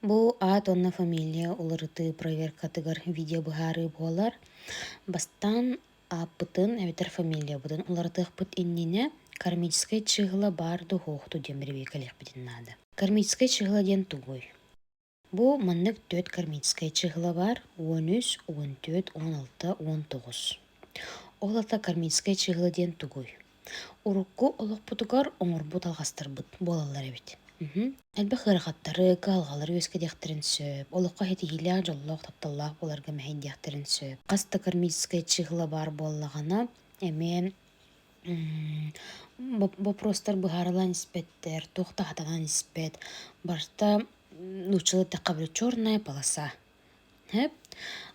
Бу аат уонна фамилия уларытыы проверкатыгар видео быһаарыы буолар. Бастаан ааппытын эбэтэр фамилиябытын уларытыахпыт иннинэ кармическай чыыһыла баар дуу суох дуу диэн бэрэбиэркэлиэхпитин наада. Кармическай чыыһыла диэн тугуй? Бу маннык түөрт кармическай чыыһыла баар: 13, 14, 16, 19. Ол аата кармическай чыыһыла диэн тугуй? Урукку олохпутугар оҥорбут алҕастарбыт буолаллар эбит. Элбэх ыарахаттары, кыһалҕалары үөскэтиэхтэрин сөп, олоххо ситиһиилээх, дьоллоох, тапталлаах буоларга мэһэйдиэхтэрин сөп. Хас да кармическай чыыһыла баар буоллаҕына, эмиэ боппуруостар быһаарыллан испэттэр, туох да хатанан испэт. Барыта нууччалыы эттэххэ били черная полоса.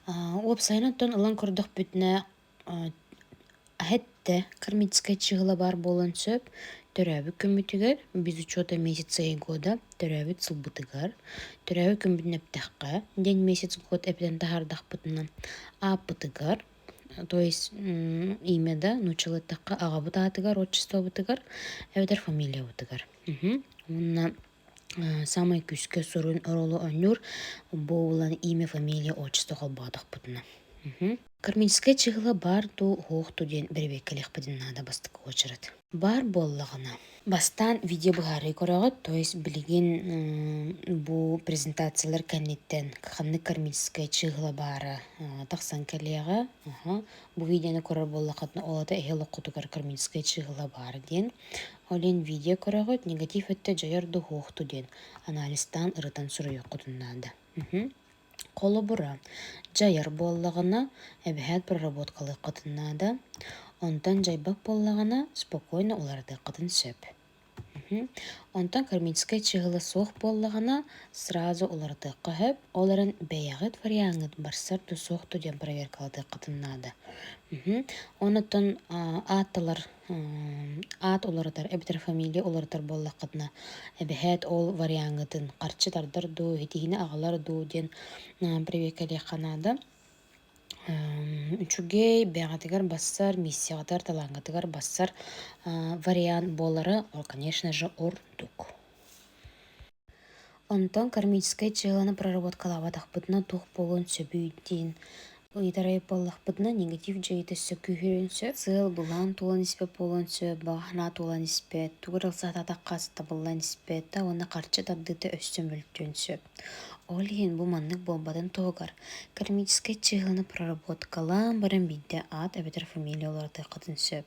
Уопсайынан оттон ылан көрдөхпүтүнэ, Эһэттэ кармическай чыыһыла баар буолуон сөп, төрөөбүт күммүтүгэр, без учета месяца и года, төрөөбүт сылбытыгар, төрөөбүт күммүтүн эптэххэ, день месяц год эбэтэн таһаардахпытына, ааппытыгар, то есть имя да нууччалыы эттэххэ аҕабыт аатыгар, отчествобытыгар эбэтэр фамилиябытыгар. Уонна саамай күүскэ сурун оруолу оонньуур бу булан имя, фамилия, отчество холбоотохпутуна. Кармическай чыыһыла баар дуу, суох дуу диэн бэрэбиэркэлиэхпитин наада бастакы уочарат. Баар буоллаҕына, бастаан видео быһаарыы көрөҕүт, то есть билигин бу презентациялар кэнниттэн ханнык кармическай чыыһыла баара тахсан кэлиэҕэ. Бу видеоны көрөр буоллаххытына, ол аата эһи олоххутугар кармическай чыыһыла баар диэн. Ол иһин видео көрөҕүт, негатив өттө дьайар дуу, суох дуу диэн анализтаан ырытан суруйуоххутун наада. Холобура, дьайар буоллаҕына, эбэһээт проработкалыаххытын наада, онтон дьайбат буоллаҕына, спокойно уларытыаххытын сөп. Онтон кармическай чыыһыла суох буоллаҕына, сразу уларытыахха сөп, ол эрэн бэйэҕит вариаҥҥыт барсар дуу суох дуу диэн проверкалатыаххытын наада. Онтон аатталар аат уларытар эбэтэр фамилия уларытар буоллаххытына, эбэһээт ол вариаҥҥытын харчы тардар дуу, итиини аҕалар дуу диэн проверкалиахха наада. Үчүгэй, бэйэҕитигэр бассар, миссияҕытыгар, талааҥҥытыгар бассар вариант буолара, ол, конечно же, ордук. Онтон кармическай дьыаланы проработкалаабатахпытына туох буолуон сөбүй диэн ыйытар буоллахпытына, негатив дьайыыта өссө күүһүрүөн сөп. Сыал былаан туолан испэт буолуон сөп, баҕа санаа туолан испэт, тугу эрэ ылсаатахха табыллан испэт да уонна харчы тардыыта өссө мөлтүөн сөп. Ол иһин бу маннык буолбатын туһугар кармическай чыыһыланы проработкалаан баран биирдэ аат эбэтэр фамилия уларытыаххытын сөп.